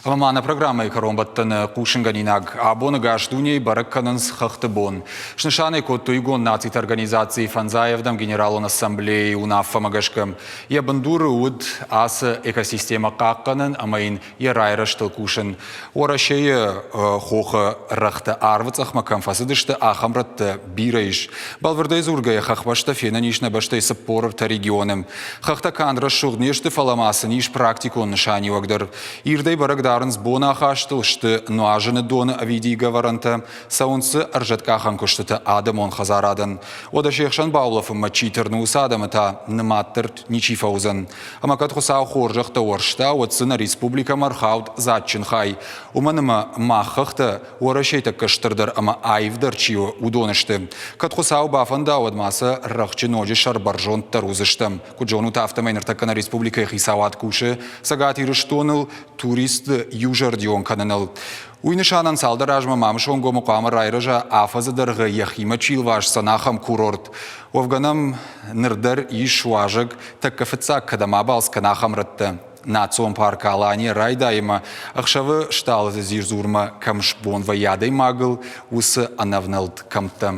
Ӕмӕ ма нӕ программӕйы кӕронбӕттӕны хъусынгӕнинаг абон ӕгас дунейы бӕрӕг кӕнынц хӕхты бон. Снысан ӕй кодтой Иугонд Нациты Организацийы фӕндзай ӕвдӕм Генералон Ассамблейы уынаффӕмӕ гӕсгӕ. Йӕ бындуры уыд ацы экосистемӕ хъахъхъӕнын ӕмӕ йын йӕ райрӕзтыл кусын. Уӕрӕсейы хохы рӕгътӕ арвы цъӕхмӕ кӕм фӕцыдысты, ахӕм рӕттӕ бирӕ ис. Бӕлвырдӕй дзургӕйӕ, хӕхбӕстӕ фенӕн ис нӕ бӕстӕйы 43 регионы. Хӕхтӕ канд рӕсугъд не сты, фӕлӕ ма сын ис практикон нысаниуӕг дӕр. Ирдӕй бӕрӕг дарынц бонахастыл, сты нуазыны доны ӕвидийгӕ ӕвӕрӕнтӕ, цӕуынц дзы ӕрзӕткъахӕн куыстытӕ адӕмон хӕдзарадӕн. Уӕдӕ се хсӕн баулӕфынмӕ чи тырны, уыцы адӕмы та нымаддӕр ничи фӕуыдзӕн. Ӕмӕ кӕд Хуыцау хорзӕхтӕ уӕрста, уӕд дзы нӕ республикӕмӕ ӕрхауд дзаджджын хай. Уымӕн ӕмӕ мах хӕхтӕ Уӕрӕсейы тӕккӕ стырдӕр ӕмӕ аивдӕр чи у, уыдон сты. Кӕд Хуыцау бафӕнда, уӕд ма сӕ рӕхджы ноджы сӕрбӕрзонддӕр уыдзыстӕм. Куыд зонут, афтӕмӕй ныртӕккӕ нӕ республикӕйы хицауад кусы Цӕгат Ирыстоныл туристты иузӕрдион кӕныныл. Уый нысанӕн цалдӕр азмӕ Мамысонгомы хъуамӕ райрӕза афӕдзы дӕргъы йӕхимӕ чи лвасдзӕн, ахӕм курорт. Уӕвгӕ нӕм ныр дӕр ис уазӕг, тӕккӕ фыццаг кӕдӕм абалц кӕна, ахӕм рӕттӕ. Национ парк Алания райдайы ӕхсӕвы стъалыты дзирдзурмӕ кӕм сбон вӕййы адӕймагыл, уыцы ӕнӕвнӕлд кӕмттӕм.